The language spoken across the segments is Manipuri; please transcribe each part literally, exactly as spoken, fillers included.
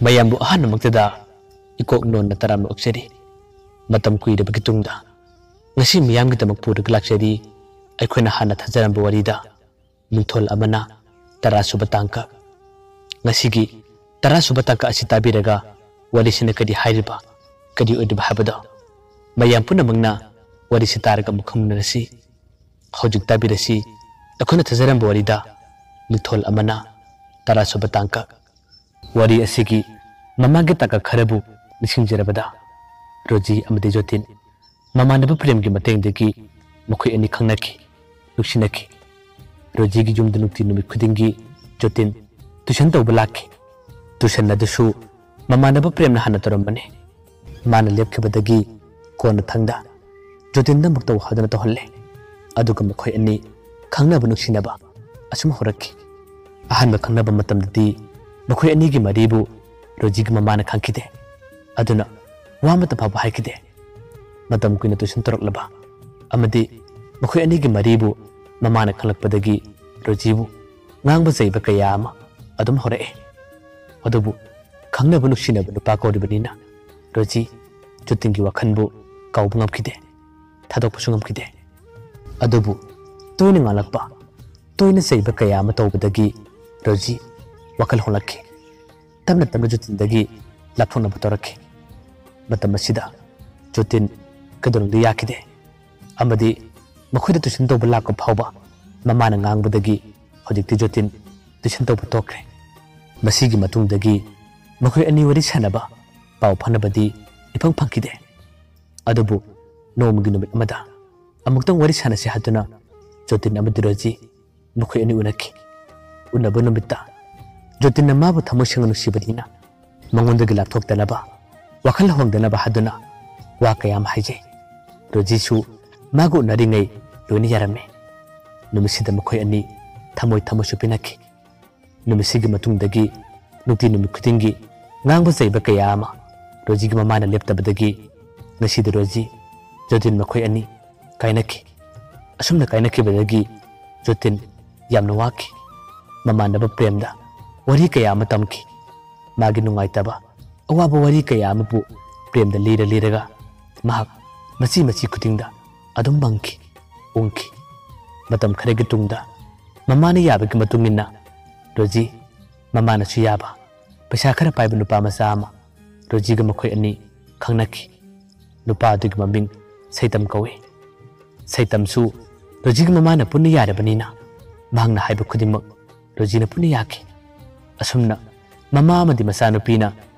ꯃꯌꯥꯝꯕꯨ ꯑꯍꯥꯟꯕꯃꯛꯇꯗ ꯏꯀꯣꯛ ꯅꯣꯟꯅ ꯇꯔꯥꯝꯅ ꯑꯣꯛꯆꯔꯤ꯫ ꯃꯇꯝ ꯀꯨꯏꯔꯕꯒꯤ ꯇꯨꯡꯗ ꯉꯁꯤ ꯃꯤꯌꯥꯝꯒꯤꯗꯃꯛ ꯄꯨꯔꯒ ꯂꯥꯛꯆꯔꯤ ꯑꯩꯈꯣꯏꯅ ꯍꯥꯟꯅ ꯊꯥꯖꯔꯝꯕ ꯋꯥꯔꯤꯗ ꯃꯤꯡꯊꯣꯜ ꯑꯃꯅ ꯇꯔꯥꯁꯨꯕ ꯇꯥꯡꯀꯛ꯫ ꯉꯁꯤꯒꯤ ꯇꯔꯥꯁꯨꯕ ꯇꯥꯡꯀꯛ ꯑꯁꯤ ꯇꯥꯕꯤꯔꯒ ꯋꯥꯔꯤꯁꯤꯅ ꯀꯔꯤ ꯍꯥꯏꯔꯤꯕ, ꯀꯔꯤ ꯑꯣꯏꯔꯤꯕ ꯍꯥꯏꯕꯗꯣ ꯃꯌꯥꯝ ꯄꯨꯝꯅꯃꯛꯅ ꯋꯥꯔꯤꯁꯤ ꯇꯥꯔꯒ ꯑꯃꯨꯛ ꯈꯪꯃꯤꯟꯅꯔꯁꯤ꯫ ꯍꯧꯖꯤꯛ ꯇꯥꯕꯤꯔꯁꯤ ꯑꯩꯈꯣꯏꯅ ꯊꯥꯖꯔꯝꯕ ꯋꯥꯔꯤꯗ ꯃꯤꯡꯊꯣꯜ ꯑꯃꯅ ꯇꯔꯥꯁꯨꯕ ꯇꯥꯡꯀꯛ꯫ ꯋꯥꯔꯤ ꯑꯁꯤꯒꯤ ꯃꯃꯥꯡꯒꯤ ꯇꯥꯡꯀꯛ ꯈꯔꯕꯨ ꯅꯤꯡꯁꯤꯡꯖꯔꯕꯗ, ꯔꯣꯖꯤ ꯑꯃꯗꯤ ꯖꯣꯇꯤꯟ ꯃꯃꯥꯟꯅꯕ ꯄ꯭ꯔꯦꯝꯒꯤ ꯃꯇꯦꯡꯗꯒꯤ ꯃꯈꯣꯏ ꯑꯅꯤ ꯈꯪꯅꯈꯤ, ꯅꯨꯡꯁꯤꯅꯈꯤ꯫ ꯔꯣꯖꯤꯒꯤ ꯌꯨꯝꯗ ꯅꯨꯡꯇꯤ ꯅꯨꯃꯤꯠ ꯈꯨꯗꯤꯡꯒꯤ ꯖꯣꯇꯤꯟ ꯇꯨꯏꯁꯟ ꯇꯧꯕ ꯂꯥꯛꯈꯤ꯫ ꯇꯨꯏꯁꯟ ꯑꯗꯨꯁꯨ ꯃꯃꯥꯟꯅꯕ ꯄ꯭ꯔꯦꯝꯅ ꯍꯥꯟꯅ ꯇꯧꯔꯝꯕꯅꯤ꯫ ꯃꯥꯅ ꯂꯦꯞꯈꯤꯕꯗꯒꯤ ꯀꯣꯟꯅ ꯊꯪꯗ ꯖꯣꯇꯤꯟꯗ ꯑꯃꯨꯛ ꯇꯧ ꯍꯥꯏꯗꯨꯅ ꯇꯧꯍꯜꯂꯦ꯫ ꯑꯗꯨꯒ ꯃꯈꯣꯏ ꯑꯅꯤ ꯈꯪꯅꯕ ꯅꯨꯡꯁꯤꯅꯕ ꯑꯁꯨꯝ ꯍꯧꯔꯛꯈꯤ꯫ ꯑꯍꯥꯟꯕ ꯈꯪꯅꯕ ꯃꯇꯝꯗꯗꯤ ꯃꯈꯣꯏ ꯑꯅꯤꯒꯤ ꯃꯔꯤꯕꯨ ꯔꯣꯖꯤꯒꯤ ꯃꯃꯥꯅ ꯈꯪꯈꯤꯗꯦ꯫ ꯑꯗꯨꯅ ꯋꯥ ꯑꯃꯠꯇ ꯐꯥꯎꯕ ꯍꯥꯏꯈꯤꯗꯦ꯫ ꯃꯇꯝ ꯀꯨꯏꯅ ꯇꯨꯏꯁꯟ ꯇꯧꯔꯛꯂꯕ ꯑꯃꯗꯤ ꯃꯈꯣꯏ ꯑꯅꯤꯒꯤ ꯃꯔꯤꯕꯨ ꯃꯃꯥꯅ ꯈꯪꯂꯛꯄꯗꯒꯤ ꯔꯣꯖꯤꯕꯨ ꯉꯥꯡꯕ ꯆꯩꯕ ꯀꯌꯥ ꯑꯃ ꯑꯗꯨꯝ ꯍꯧꯔꯛꯑꯦ꯫ ꯑꯗꯨꯕꯨ ꯈꯪꯅꯕ ꯅꯨꯡꯁꯤꯅꯕ ꯅꯨꯄꯥ ꯀꯧꯔꯤꯕꯅꯤꯅ ꯔꯣꯖꯤ ꯖꯣꯇꯤꯟꯒꯤ ꯋꯥꯈꯜꯕꯨ ꯀꯥꯎꯕ ꯉꯝꯈꯤꯗꯦ, ꯊꯥꯗꯣꯛꯄꯁꯨ ꯉꯝꯈꯤꯗꯦ꯫ ꯑꯗꯨꯕꯨ ꯇꯣꯏꯅ ꯉꯥꯡꯂꯛꯄ, ꯇꯣꯏꯅ ꯆꯩꯕ ꯀꯌꯥ ꯑꯃ ꯇꯧꯕꯗꯒꯤ ꯔꯣꯖꯤ ꯋꯥꯈꯜ ꯍꯣꯡꯂꯛꯈꯤ꯫ ꯇꯞꯅ ꯇꯞꯅ ꯖꯣꯇꯤꯟꯗꯒꯤ ꯂꯥꯞꯊꯣꯛꯅꯕ ꯇꯧꯔꯛꯈꯤ꯫ ꯃꯇꯝ ꯑꯁꯤꯗ ꯖꯣꯇꯤꯟ ꯀꯩꯗꯧꯅꯨꯡꯗ ꯌꯥꯈꯤꯗꯦ꯫ ꯑꯃꯗꯤ ꯃꯈꯣꯏꯗ ꯇꯨꯏꯁꯟ ꯇꯧꯕ ꯂꯥꯛꯄ ꯐꯥꯎꯕ ꯃꯃꯥꯅ ꯉꯥꯡꯕꯗꯒꯤ ꯍꯧꯖꯤꯛꯇꯤ ꯖꯣꯇꯤꯟ ꯇꯨꯏꯁꯟ ꯇꯧꯕ ꯇꯣꯛꯈ꯭ꯔꯦ꯫ ꯃꯁꯤꯒꯤ ꯃꯇꯨꯡꯗꯒꯤ ꯃꯈꯣꯏ ꯑꯅꯤ ꯋꯥꯔꯤ ꯁꯥꯅꯕ, ꯄꯥꯎ ꯐꯥꯎꯅꯕꯗꯤ ꯏꯐꯪ ꯐꯪꯈꯤꯗꯦ꯫ ꯑꯗꯨꯕꯨ ꯅꯣꯡꯃꯒꯤ ꯅꯨꯃꯤꯠ ꯑꯃꯗ ꯑꯃꯨꯛꯇꯪ ꯋꯥꯔꯤ ꯁꯥꯟꯅꯁꯤ ꯍꯥꯏꯗꯨꯅ ꯖꯣꯇꯤꯟ ꯑꯃꯗꯤ ꯔꯣꯖꯤ ꯃꯈꯣꯏ ꯑꯅꯤ ꯎꯅꯈꯤ꯫ ꯎꯅꯕ ꯅꯨꯃꯤꯠꯇ ꯖꯣꯇꯤꯟꯅ ꯃꯥꯕꯨ ꯊꯃꯣꯏ ꯁꯦꯡꯅ ꯅꯨꯡꯁꯤꯕꯅꯤꯅ ꯃꯉꯣꯟꯗꯒꯤ ꯂꯥꯞꯊꯣꯛꯇꯅꯕ, ꯋꯥꯈꯜ ꯍꯣꯡꯗꯅꯕ ꯍꯥꯏꯗꯨꯅ ꯋꯥ ꯀꯌꯥ ꯑꯃ ꯍꯥꯏꯖꯩ꯫ ꯔꯣꯖꯤꯁꯨ ꯃꯥꯒ ꯎꯅꯔꯤꯉꯩ ꯂꯣꯏꯅ ꯌꯥꯔꯝꯃꯤ꯫ ꯅꯨꯃꯤꯠꯁꯤꯗ ꯃꯈꯣꯏ ꯑꯅꯤ ꯊꯃꯣꯏ ꯊꯃꯣꯏꯁꯨ ꯄꯤꯅꯈꯤ꯫ ꯅꯨꯃꯤꯠꯁꯤꯒꯤ ꯃꯇꯨꯡꯗꯒꯤ ꯅꯨꯡꯇꯤ ꯅꯨꯃꯤꯠ ꯈꯨꯗꯤꯡꯒꯤ ꯉꯥꯡꯕ ꯆꯩꯕ ꯀꯌꯥ ꯑꯃ ꯔꯣꯖꯤꯒꯤ ꯃꯃꯥꯅ ꯂꯦꯞꯇꯕꯗꯒꯤ ꯉꯁꯤꯗꯤ ꯔꯣꯖꯤ ꯖꯣꯇꯤꯟ ꯃꯈꯣꯏ ꯑꯅꯤ ꯀꯥꯏꯅꯈꯤ꯫ ꯑꯁꯨꯝꯅ ꯀꯥꯏꯅꯈꯤꯕꯗꯒꯤ ꯖꯣꯇꯤꯟ ꯌꯥꯝꯅ ꯋꯥꯈꯤ꯫ ꯃꯃꯥꯟꯅꯕ ꯄ꯭ꯔꯦꯝꯗ ꯋꯥꯔꯤ ꯀꯌꯥ ꯑꯃ ꯇꯝꯈꯤ꯫ ꯃꯥꯒꯤ ꯅꯨꯡꯉꯥꯏꯇꯕ, ꯑꯋꯥꯕ ꯋꯥꯔꯤ ꯀꯌꯥ ꯑꯃꯕꯨ ꯄ꯭ꯔꯦꯝꯗ ꯂꯤꯔ ꯂꯤꯔꯒ ꯃꯍꯥꯛ ꯃꯆꯤ ꯃꯆꯤ ꯈꯨꯗꯤꯡꯗ ꯑꯗꯨꯝ ꯃꯪꯈꯤ, ꯎꯪꯈꯤ꯫ ꯃꯇꯝ ꯈꯔꯒꯤ ꯇꯨꯡꯗ ꯃꯃꯥꯅ ꯌꯥꯕꯒꯤ ꯃꯇꯨꯡ ꯏꯟꯅ ꯔꯣꯖꯤ, ꯃꯃꯥꯅꯁꯨ ꯌꯥꯕ, ꯄꯩꯁꯥ ꯈꯔ ꯄꯥꯏꯕ ꯅꯨꯄꯥ ꯃꯆꯥ ꯑꯃ ꯔꯣꯖꯤꯒ ꯃꯈꯣꯏ ꯑꯅꯤ ꯈꯪꯅꯈꯤ꯫ ꯅꯨꯄꯥ ꯑꯗꯨꯒꯤ ꯃꯃꯤꯡ ꯁꯩꯇꯝ ꯀꯧꯏ꯫ ꯁꯩꯇꯝꯁꯨ ꯔꯣꯖꯤꯒꯤ ꯃꯃꯥꯅ ꯄꯨꯟꯅ ꯌꯥꯔꯕꯅꯤꯅ ꯃꯍꯥꯛꯅ ꯍꯥꯏꯕ ꯈꯨꯗꯤꯡꯃꯛ ꯔꯣꯖꯤꯅ ꯄꯨꯟꯅ ꯌꯥꯈꯤ꯫ ꯑꯁꯨꯝꯅ ꯃꯃꯥ ꯑꯃꯗꯤ ꯃꯆꯥꯅꯨꯄꯤꯅ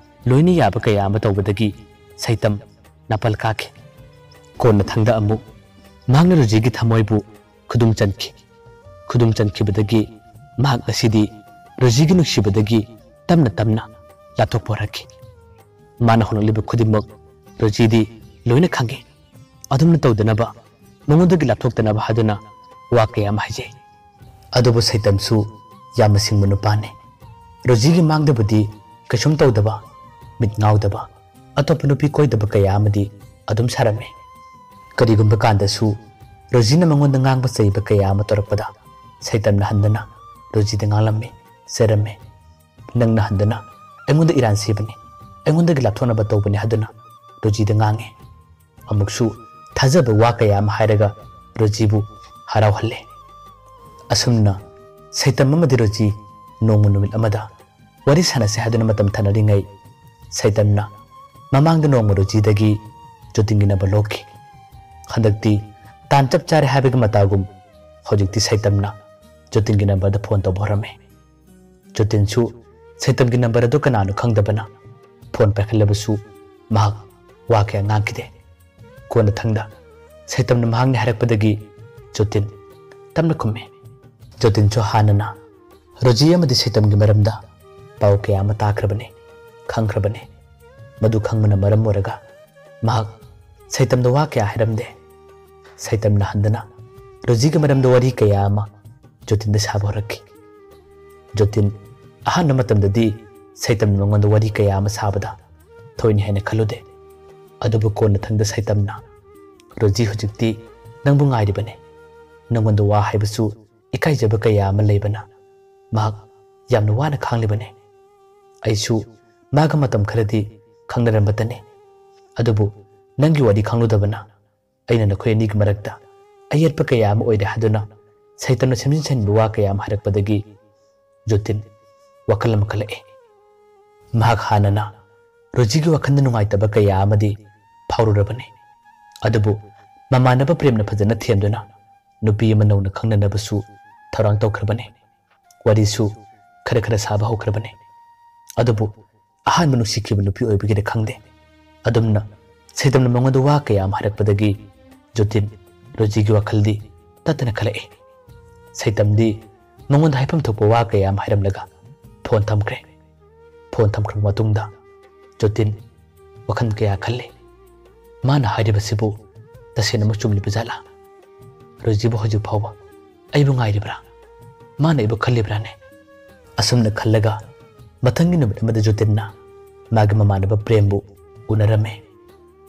ꯂꯣꯏꯅ ꯌꯥꯕ ꯀꯌꯥ ꯑꯃ ꯇꯧꯕꯗꯒꯤ ꯁꯩꯇꯝ ꯅꯥꯄꯜ ꯀꯥꯈꯤ꯫ ꯀꯣꯟꯅꯊꯪꯗ ꯑꯃꯨꯛ ꯃꯍꯥꯛꯅ ꯔꯣꯖꯤꯒꯤ ꯊꯃꯣꯏꯕꯨ ꯈꯨꯗꯨꯝ ꯆꯟꯈꯤ꯫ ꯈꯨꯗꯨꯝ ꯆꯟꯈꯤꯕꯗꯒꯤ ꯃꯍꯥꯛ ꯉꯁꯤꯗꯤ ꯔꯣꯖꯤꯒꯤ ꯅꯨꯡꯁꯤꯕꯗꯒꯤ ꯇꯞꯅ ꯇꯞꯅ ꯂꯥꯞꯊꯣꯛꯄ ꯍꯧꯔꯛꯈꯤ꯫ ꯃꯥꯅ ꯍꯣꯠꯅꯂꯤꯕ ꯈꯨꯗꯤꯡꯃꯛ ꯔꯣꯖꯤꯗꯤ ꯂꯣꯏꯅ ꯈꯪꯏ꯫ ꯑꯗꯨꯝꯅ ꯇꯧꯗꯅꯕ, ꯃꯉꯣꯟꯗꯒꯤ ꯂꯥꯞꯊꯣꯛꯇꯅꯕ ꯍꯥꯏꯗꯨꯅ ꯋꯥ ꯀꯌꯥ ꯑꯃ ꯍꯥꯏꯖꯩ꯫ ꯑꯗꯨꯕꯨ ꯁꯩꯇꯝꯁꯨ ꯌꯥꯝꯅ ꯁꯤꯡꯕ ꯅꯨꯄꯥꯅꯤ꯫ ꯔꯣꯖꯤꯒꯤ ꯃꯥꯡꯗꯕꯨꯗꯤ ꯀꯩꯁꯨꯝ ꯇꯧꯗꯕ, ꯃꯤꯠ ꯉꯥꯎꯗꯕ, ꯑꯇꯣꯞꯄ ꯅꯨꯄꯤ ꯀꯣꯏꯗꯕ ꯀꯌꯥ ꯑꯃꯗꯤ ꯑꯗꯨꯝ ꯁꯥꯔꯝꯃꯤ꯫ ꯀꯔꯤꯒꯨꯝꯕ ꯀꯥꯟꯗꯁꯨ ꯔꯣꯖꯤꯅ ꯃꯉꯣꯟꯗ ꯉꯥꯡꯕ ꯆꯩꯕ ꯀꯌꯥ ꯑꯃ ꯇꯧꯔꯛꯄꯗ ꯁꯩꯇꯝꯅ ꯍꯟꯗꯨꯅ ꯔꯣꯖꯤꯗ ꯉꯥꯡꯂꯝꯃꯤ, ꯆꯩꯔꯝꯃꯤ꯫ "ꯅꯪꯅ ꯍꯟꯗꯨꯅ ꯑꯩꯉꯣꯟꯗ ꯏꯔꯥꯟ ꯁꯤꯕꯅꯤ, ꯑꯩꯉꯣꯟꯗꯒꯤ ꯂꯥꯞꯊꯣꯛꯅꯕ ꯇꯧꯕꯅꯤ" ꯍꯥꯏꯗꯨꯅ ꯔꯣꯖꯤꯗ ꯉꯥꯡꯉꯤ꯫ ꯑꯃꯨꯛꯁꯨ ꯊꯥꯖꯕ ꯋꯥ ꯀꯌꯥ ꯑꯃ ꯍꯥꯏꯔꯒ ꯔꯣꯖꯤꯕꯨ ꯍꯔꯥꯎꯍꯜꯂꯦ꯫ ꯑꯁꯨꯝꯅ ꯁꯩꯇꯝ ꯑꯃꯗꯤ ꯔꯣꯖꯤ ꯅꯣꯡꯃ ꯅꯨꯃꯤꯠ ꯑꯃꯗ ꯋꯥꯔꯤ ꯁꯥꯟꯅꯁꯦ ꯍꯥꯏꯗꯨꯅ ꯃꯇꯝ ꯊꯥꯅꯔꯤꯉꯩ, ꯁꯩꯇꯝꯅ ꯃꯃꯥꯡꯗ ꯅꯣꯡꯃ ꯔꯣꯖꯤꯗꯒꯤ ꯖꯣꯇꯤꯟꯒꯤ ꯅꯝꯕꯔ ꯂꯧꯈꯤ꯫ ꯍꯟꯗꯛꯇꯤ ꯇꯥꯟ ꯆꯞ ꯆꯥꯔꯦ ꯍꯥꯏꯕꯒꯤ ꯃꯇꯥꯒꯨꯝ ꯍꯧꯖꯤꯛꯇꯤ ꯁꯩꯇꯝꯅ ꯖꯣꯇꯤꯟꯒꯤ ꯅꯝꯕꯔꯗ ꯐꯣꯟ ꯇꯧꯕ ꯍꯧꯔꯝꯃꯤ꯫ ꯖꯣꯇꯤꯟꯁꯨ ꯁꯩꯇꯝꯒꯤ ꯅꯝꯕꯔ ꯑꯗꯨ ꯀꯅꯥꯅꯣ ꯈꯪꯗꯕꯅ ꯐꯣꯟ ꯄꯥꯏꯈꯠꯂꯕꯁꯨ ꯃꯍꯥꯛ ꯋꯥ ꯀꯌꯥ ꯉꯥꯡꯈꯤꯗꯦ꯫ ꯀꯣꯟꯅꯊꯪꯗ ꯁꯩꯇꯝꯅ ꯃꯍꯥꯛꯅꯤ ꯍꯥꯏꯔꯛꯄꯗꯒꯤ ꯖꯣꯇꯤꯟ ꯇꯞꯅ ꯈꯨꯝꯃꯤ꯫ ꯖꯣꯇꯤꯟꯁꯨ ꯍꯥꯟꯅꯅ ꯔꯣꯖꯤ ꯑꯃꯗꯤ ꯁꯩꯇꯝꯒꯤ ꯃꯔꯝꯗ ꯄꯥꯎ ꯀꯌꯥ ꯑꯃ ꯇꯥꯈ꯭ꯔꯕꯅꯤ, ꯈꯪꯈ꯭ꯔꯕꯅꯤ꯫ ꯃꯗꯨ ꯈꯪꯕꯅ ꯃꯔꯝ ꯑꯣꯏꯔꯒ ꯃꯍꯥꯛ ꯁꯩꯇꯝꯗ ꯋꯥ ꯀꯌꯥ ꯍꯥꯏꯔꯝꯗꯦ꯫ ꯁꯩꯇꯝꯅ ꯍꯟꯗꯨꯅ ꯔꯣꯖꯤꯒꯤ ꯃꯔꯝꯗ ꯋꯥꯔꯤ ꯀꯌꯥ ꯑꯃ ꯖꯣꯇꯤꯟꯗ ꯁꯥꯕ ꯍꯧꯔꯛꯈꯤ꯫ ꯖꯣꯇꯤꯟ ꯑꯍꯥꯟꯕ ꯃꯇꯝꯗꯗꯤ ꯁꯩꯇꯝꯅ ꯃꯉꯣꯟꯗ ꯋꯥꯔꯤ ꯀꯌꯥ ꯑꯃ ꯁꯥꯕꯗ ꯊꯣꯏꯅ ꯍꯦꯟꯅ ꯈꯜꯂꯨꯗꯦ꯫ ꯑꯗꯨꯕꯨ ꯀꯣꯟꯅꯊꯪꯗ ꯁꯩꯇꯝꯅ, "ꯔꯣꯖꯤ ꯍꯧꯖꯤꯛꯇꯤ ꯅꯪꯕꯨ ꯉꯥꯏꯔꯤꯕꯅꯤ꯫ ꯅꯪꯉꯣꯟꯗ ꯋꯥ ꯍꯥꯏꯕꯁꯨ ꯏꯀꯥꯏꯖꯕ ꯀꯌꯥ ꯑꯃ ꯂꯩꯕꯅ ꯃꯍꯥꯛ ꯌꯥꯝꯅ ꯋꯥꯅ ꯈꯥꯡꯂꯤꯕꯅꯤ꯫ ꯑꯩꯁꯨ ꯃꯥꯒ ꯃꯇꯝ ꯈꯔꯗꯤ ꯈꯪꯅꯔꯝꯕꯇꯅꯤ꯫ ꯑꯗꯨꯕꯨ ꯅꯪꯒꯤ ꯋꯥꯔꯤ ꯈꯪꯂꯨꯗꯕꯅ ꯑꯩꯅ ꯅꯈꯣꯏ ꯑꯅꯤꯒꯤ ꯃꯔꯛꯇ ꯑꯌꯦꯠꯄ ꯀꯌꯥ ꯑꯃ ꯑꯣꯏꯔꯦ ꯍꯥꯏꯗꯨꯅ ꯁꯩꯇꯝꯅ ꯁꯦꯝꯖꯤꯟ ꯁꯦꯝꯖꯤꯟꯕ ꯋꯥ ꯀꯌꯥ ꯑꯃ ꯍꯥꯏꯔꯛꯄꯗꯒꯤ ꯖꯣꯇꯤꯟ ꯋꯥꯈꯜ ꯑꯃ ꯈꯜꯂꯛꯑꯦ꯫ ꯃꯍꯥꯛ ꯍꯥꯟꯅꯅ ꯔꯣꯖꯤꯒꯤ ꯋꯥꯈꯜꯗ ꯅꯨꯡꯉꯥꯏꯇꯕ ꯀꯌꯥ ꯑꯃꯗꯤ ꯐꯥꯎꯔꯨꯔꯕꯅꯤ꯫ ꯑꯗꯨꯕꯨ ꯃꯃꯥꯟꯅꯕ ꯄ꯭ꯔꯦꯝꯅ ꯐꯖꯅ ꯊꯦꯝꯗꯨꯅ ꯅꯨꯄꯤ ꯑꯃ ꯅꯧꯅ ꯈꯪꯅꯅꯕꯁꯨ ꯊꯧꯔꯥꯡ ꯇꯧꯈ꯭ꯔꯕꯅꯤ꯫ ꯋꯥꯔꯤꯁꯨ ꯈꯔ ꯈꯔ ꯁꯥꯕ ꯍꯧꯈ꯭ꯔꯕꯅꯤ꯫ ꯑꯗꯨꯕꯨ ꯑꯍꯥꯟꯕ ꯅꯨꯡꯁꯤꯈꯤꯕ ꯅꯨꯄꯤ ꯑꯣꯏꯕꯒꯤꯔ ꯈꯪꯗꯦ, ꯑꯗꯨꯝꯅ ꯁꯩꯇꯝꯅ ꯃꯉꯣꯟꯗ ꯋꯥ ꯀꯌꯥ ꯑꯃ ꯍꯥꯏꯔꯛꯄꯗꯒꯤ ꯖꯣꯇꯤꯟ ꯔꯣꯖꯤꯒꯤ ꯋꯥꯈꯜꯗꯤ ꯇꯠꯇꯅ ꯈꯜꯂꯛꯏ꯫ ꯁꯩꯇꯝꯗꯤ ꯃꯉꯣꯟꯗ ꯍꯥꯏꯐꯝ ꯊꯣꯛꯄ ꯋꯥ ꯀꯌꯥ ꯑꯃ ꯍꯥꯏꯔꯝꯂꯒ ꯐꯣꯟ ꯊꯝꯈ꯭ꯔꯦ꯫ ꯐꯣꯟ ꯊꯝꯈ꯭ꯔꯕ ꯃꯇꯨꯡꯗ ꯖꯣꯇꯤꯟ ꯋꯥꯈꯜ ꯀꯌꯥ ꯈꯜꯂꯤ꯫ ꯃꯥꯅ ꯍꯥꯏꯔꯤꯕꯁꯤꯕꯨ ꯇꯁꯦꯡꯅꯃꯛ ꯆꯨꯝꯂꯤꯕ ꯖꯥꯠꯂꯥ? ꯔꯣꯖꯤꯕꯨ ꯍꯧꯖꯤꯛ ꯐꯥꯎꯕ ꯑꯩꯕꯨ ꯉꯥꯏꯔꯤꯕ꯭ꯔꯥ? ꯃꯥꯅ ꯑꯩꯕꯨ ꯈꯜꯂꯤꯕ꯭ꯔꯥꯅꯦ? ꯑꯁꯨꯝꯅ ꯈꯜꯂꯒ ꯃꯊꯪꯒꯤ ꯅꯨꯃꯤꯠ ꯑꯃꯗ ꯖꯣꯇꯤꯟꯅ ꯃꯥꯒꯤ ꯃꯃꯥꯟꯅꯕ ꯄ꯭ꯔꯦꯝꯕꯨ ꯎꯅꯔꯝꯃꯤ꯫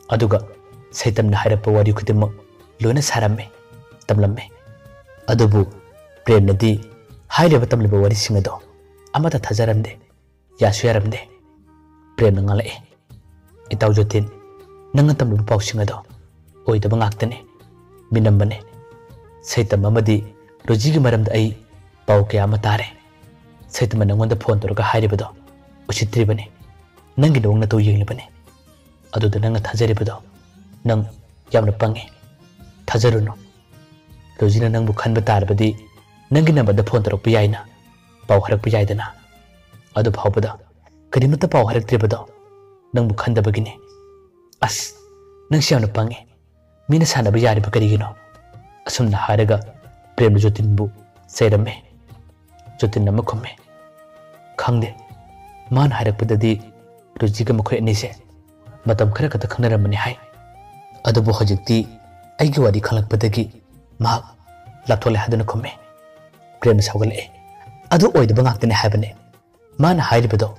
ꯑꯗꯨꯒ ꯁꯩꯇꯝꯅ ꯍꯥꯏꯔꯛꯄ ꯋꯥꯔꯤ ꯈꯨꯗꯤꯡꯃꯛ ꯂꯣꯏꯅ ꯁꯥꯔꯝꯃꯤ, ꯇꯝꯂꯝꯃꯤ꯫ ꯑꯗꯨꯕꯨ ꯄ꯭ꯔꯦꯝꯅꯗꯤ ꯍꯥꯏꯔꯤꯕ ꯇꯝꯂꯤꯕ ꯋꯥꯔꯤꯁꯤꯡ ꯑꯗꯣ ꯑꯃꯠꯇ ꯊꯥꯖꯔꯝꯗꯦ, ꯌꯥꯁꯨ ꯌꯥꯔꯝꯗꯦ꯫ ꯄ꯭ꯔꯦꯝꯅ ꯉꯥꯡꯂꯛꯏ, "ꯏꯇꯥꯎ ꯖꯣꯇꯤꯟ, ꯅꯪꯅ ꯇꯝꯂꯤꯕ ꯄꯥꯎꯁꯤꯡ ꯑꯗꯣ ꯑꯣꯏꯗꯕ ꯉꯥꯛꯇꯅꯤ, ꯃꯤꯅꯝꯕꯅꯤ꯫ ꯁꯩꯇꯝ ꯑꯃꯗꯤ ꯔꯣꯖꯤꯒꯤ ꯃꯔꯝꯗ ꯑꯩ ꯄꯥꯎ ꯀꯌꯥ ꯑꯃ ꯇꯥꯔꯦ꯫ ꯁꯩꯇꯝꯅ ꯅꯪꯉꯣꯟꯗ ꯐꯣꯟ ꯇꯧꯔꯒ ꯍꯥꯏꯔꯤꯕꯗꯣ ꯎꯁꯤꯠꯇ꯭ꯔꯤꯕꯅꯤ, ꯅꯪꯒꯤ ꯅꯑꯣꯡ ꯅꯇꯧ ꯌꯦꯡꯂꯤꯕꯅꯤ꯫ ꯑꯗꯨꯗ ꯅꯪꯅ ꯊꯥꯖꯔꯤꯕꯗꯣ ꯅꯪ ꯌꯥꯝꯅ ꯄꯪꯉꯤ꯫ ꯊꯥꯖꯔꯨꯅꯨ꯫ ꯔꯣꯖꯤꯅ ꯅꯪꯕꯨ ꯈꯟꯕ ꯇꯥꯔꯕꯗꯤ ꯅꯪꯒꯤ ꯅꯝꯕꯔꯗ ꯐꯣꯟ ꯇꯧꯔꯛꯄ ꯌꯥꯏꯅ, ꯄꯥꯎ ꯍꯥꯏꯔꯛꯄ ꯌꯥꯏꯗꯅ꯫ ꯑꯗꯨ ꯐꯥꯎꯕꯗ ꯀꯔꯤꯃꯠꯇ ꯄꯥꯎ ꯍꯥꯏꯔꯛꯇ꯭ꯔꯤꯕꯗꯣ ꯅꯪꯕꯨ ꯈꯟꯗꯕꯒꯤꯅꯤ꯫ ꯑꯁ, ꯅꯪꯁꯤ ꯌꯥꯝꯅ ꯄꯪꯉꯤ꯫ ꯃꯤꯅ ꯁꯥꯟꯅꯕ ꯌꯥꯔꯤꯕ ꯀꯔꯤꯒꯤꯅꯣ?" ꯑꯁꯨꯝꯅ ꯍꯥꯏꯔꯒ ꯄ꯭ꯔꯦꯝꯅ ꯖꯣꯇꯤꯟꯕꯨ ꯆꯩꯔꯝꯃꯤ꯫ ꯖꯣꯇꯤꯟ ꯑꯃ ꯈꯨꯝꯃꯤ, "ꯈꯪꯗꯦ, ꯃꯥꯅ ꯍꯥꯏꯔꯛꯄꯗꯗꯤ ꯔꯣꯖꯤꯒ ꯃꯈꯣꯏ ꯑꯅꯤꯁꯦ ꯃꯇꯝ ꯈꯔ ꯈꯛꯇ ꯈꯪꯅꯔꯝꯕꯅꯤ ꯍꯥꯏ꯫ ꯑꯗꯨꯕꯨ ꯍꯧꯖꯤꯛꯇꯤ ꯑꯩꯒꯤ ꯋꯥꯔꯤ ꯈꯪꯂꯛꯄꯗꯒꯤ ꯃꯍꯥꯛ ꯂꯥꯞꯊꯣꯛꯂꯦ" ꯍꯥꯏꯗꯨꯅ ꯈꯨꯝꯃꯤ꯫ ꯄ꯭ꯔꯦꯝꯅ ꯁꯥꯎꯒꯠꯂꯛꯏ, "ꯑꯗꯨ ꯑꯣꯏꯗꯕ ꯉꯥꯛꯇꯅꯤ ꯍꯥꯏꯕꯅꯤ꯫ ꯃꯥꯅ ꯍꯥꯏꯔꯤꯕꯗꯣ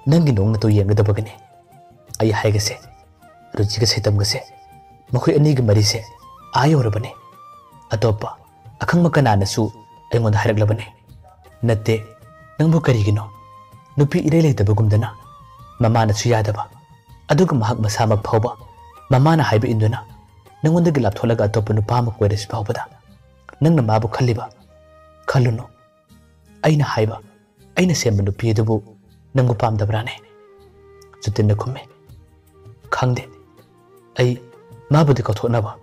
ꯅꯪꯒꯤ ꯅꯑꯣꯡ ꯅꯇꯧ ꯌꯦꯡꯒꯗꯕꯒꯤꯅꯤ꯫ ꯑꯩ ꯍꯥꯏꯒꯁꯦ, ꯔꯣꯖꯤꯒ ꯁꯩꯇꯝꯒꯁꯦ, ꯃꯈꯣꯏ ꯑꯅꯤꯒꯤ ꯃꯔꯤꯁꯦ ꯑꯥ ꯌꯧꯔꯕꯅꯤ꯫ ꯑꯇꯣꯞꯄ ꯑꯈꯪꯕ ꯀꯅꯥꯅꯁꯨ ꯑꯩꯉꯣꯟꯗ ꯍꯥꯏꯔꯛꯂꯕꯅꯤ꯫ ꯅꯠꯇꯦ, ꯅꯪꯕꯨ ꯀꯔꯤꯒꯤꯅꯣ? ꯅꯨꯄꯤ ꯏꯔꯩ ꯂꯩꯇꯕꯒꯨꯝꯗꯅ ꯃꯃꯥꯅꯁꯨ ꯌꯥꯗꯕ, ꯑꯗꯨꯒ ꯃꯍꯥꯛ ꯃꯁꯥꯃꯛ ꯐꯥꯎꯕ ꯃꯃꯥꯅ ꯍꯥꯏꯕ ꯏꯟꯗꯨꯅ ꯅꯪꯉꯣꯟꯗꯒꯤ ꯂꯥꯞꯊꯣꯛꯂꯒ ꯑꯇꯣꯞꯄ ꯅꯨꯄꯥ ꯑꯃ ꯀꯣꯏꯔꯁꯤ ꯐꯥꯎꯕꯗ ꯅꯪꯅ ꯃꯥꯕꯨ ꯈꯜꯂꯤꯕ? ꯈꯜꯂꯨꯅꯨ꯫ ꯑꯩꯅ ꯍꯥꯏꯕ, ꯑꯩꯅ ꯁꯦꯝꯕ ꯅꯨꯄꯤ ꯑꯗꯨꯕꯨ ꯅꯪꯕꯨ ꯄꯥꯝꯗꯕ꯭ꯔꯥꯅꯦ? ꯖꯣꯇꯤꯟꯅ ꯈꯨꯝꯃꯤ, "ꯈꯪꯗꯦ꯫ ꯑꯩ ꯃꯥꯕꯨꯗꯤ ꯀꯥꯎꯊꯣꯛꯅꯕ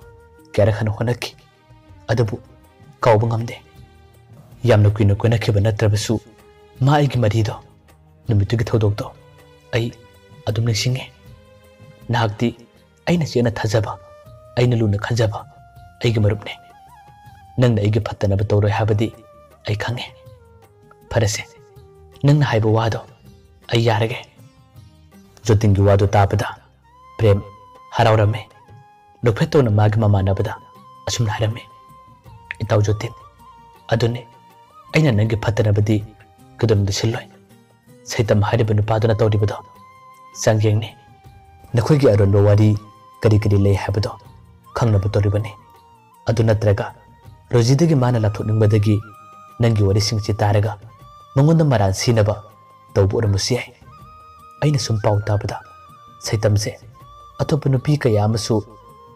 ꯀꯌꯥꯔꯛ ꯍꯟꯅ ꯍꯣꯠꯅꯈꯤ, ꯑꯗꯨꯕꯨ ꯀꯥꯎꯕ ꯉꯝꯗꯦ꯫ ꯌꯥꯝꯅ ꯀꯨꯏꯅ ꯀꯣꯏꯅꯈꯤꯕ ꯅꯠꯇ꯭ꯔꯕꯁꯨ, ꯃꯥ ꯑꯩꯒꯤ ꯃꯔꯤꯗꯣ ꯅꯨꯃꯤꯠꯇꯨꯒꯤ ꯊꯧꯗꯣꯛꯇꯣ ꯑꯩ ꯑꯗꯨꯝ ꯅꯤꯡꯁꯤꯡꯉꯤ꯫ ꯅꯍꯥꯛꯇꯤ ꯑꯩꯅ ꯆꯦꯠꯅ ꯊꯥꯖꯕ, ꯑꯩꯅ ꯂꯨꯅ ꯈꯟꯖꯕ ꯑꯩꯒꯤ ꯃꯔꯨꯞꯅꯤ꯫ ꯅꯪꯅ ꯑꯩꯒꯤ ꯐꯠꯇꯅꯕ ꯇꯧꯔꯣꯏ ꯍꯥꯏꯕꯗꯤ ꯑꯩ ꯈꯪꯉꯤ꯫ ꯐꯔꯦꯁꯦ, ꯅꯪꯅ ꯍꯥꯏꯕ ꯋꯥꯗꯣ ꯑꯩ ꯌꯥꯔꯒꯦ꯫" ꯖꯣꯇꯤꯟꯒꯤ ꯋꯥꯗꯨ ꯇꯥꯕꯗ ꯄ꯭ꯔꯦꯝ ꯍꯔꯥꯎꯔꯝꯃꯤ꯫ ꯅꯣꯛꯐꯦꯠ ꯇꯧꯅ ꯃꯥꯒꯤ ꯃꯃꯥꯟꯅꯕꯗ ꯑꯁꯨꯝꯅ ꯍꯥꯏꯔꯝꯃꯤ, "ꯏꯇꯥꯎ ꯖꯣꯇꯤꯟ, ꯑꯗꯨꯅꯤ, ꯑꯩꯅ ꯅꯪꯒꯤ ꯐꯠꯇꯅꯕꯗꯤ ꯀꯩꯗꯧꯅꯨꯡꯗ ꯁꯤꯜꯂꯣꯏ꯫ ꯁꯩꯇꯝ ꯍꯥꯏꯔꯤꯕ ꯅꯨꯄꯥꯗꯨꯅ ꯇꯧꯔꯤꯕꯗꯣ ꯆꯥꯡꯌꯦꯡꯅꯤ꯫ ꯅꯈꯣꯏꯒꯤ ꯑꯔꯣꯟꯕ ꯋꯥꯔꯤ ꯀꯔꯤ ꯀꯔꯤ ꯂꯩ ꯍꯥꯏꯕꯗꯣ ꯈꯪꯅꯕ ꯇꯧꯔꯤꯕꯅꯤ꯫ ꯑꯗꯨ ꯅꯠꯇ꯭ꯔꯒ ꯔꯣꯖꯤꯗꯒꯤ ꯃꯥꯅ ꯂꯥꯞꯊꯣꯛꯅꯤꯡꯕꯗꯒꯤ ꯅꯪꯒꯤ ꯋꯥꯔꯤꯁꯤꯡꯁꯤ ꯇꯥꯔꯒ ꯃꯉꯣꯟꯗ ꯃꯔꯥꯟ ꯁꯤꯅꯕ ꯇꯧꯕ ꯑꯣꯏꯔꯝꯕꯁꯨ ꯌꯥꯏ꯫ ꯑꯩꯅ ꯁꯨꯝ ꯄꯥꯎ ꯇꯥꯕꯗ ꯁꯩꯇꯝꯁꯦ ꯑꯇꯣꯞꯄ ꯅꯨꯄꯤ ꯀꯌꯥ ꯑꯃꯁꯨ